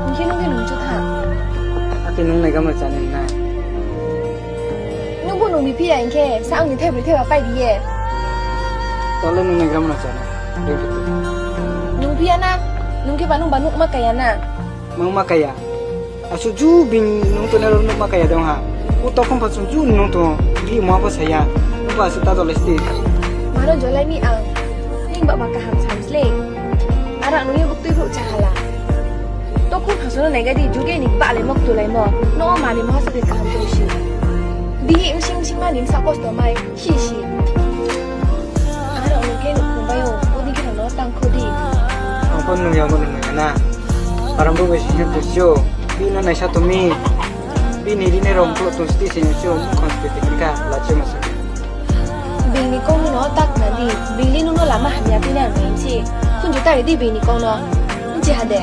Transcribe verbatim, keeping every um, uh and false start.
Hing khe nung di nung chu tha. Akhe nung naigra mano chánai na. Nung bo nung biphi ya hing khe, sa ang ni thaibroi thaiba pai di ye. Tole nung naigra mano chánai. Nung phi ya na, nung khe ba nung ba nuhma kaya na. Nuhma kaya. Asuh ju bini nung tongnai rao nuhma kaya de ong ha. O tokhon pha chung ju nung tong, bini mungha pho sa ya. Nung ba asuh ta jolai sti. Maro jolai mi ang. Ning ba ma kaham sam sle. Ara nung ye buktui brouh cha hala. Tokhon pha chung no naiga di, juge ni bahlaimo ktulaimo. No mani mungha sa de kaham tong si. Bihih bsing bsing mani bsa kosto mai. Si si. Aro nung khe nuhkhong bai o, odi khe no tangkho di. Ang pho nung ya mo nung ya na. Parang bo bai sing khe tong si o. Bini no naisa tong mi. Bini rinai rao ongklo tong sti se nung si o, mukhang se tong kha, lachi ma sa. Bini kau no ta khna di, bini nung no lama hamya phi na nai si. Khunju ta ri di bini kau no. Nchi ha de.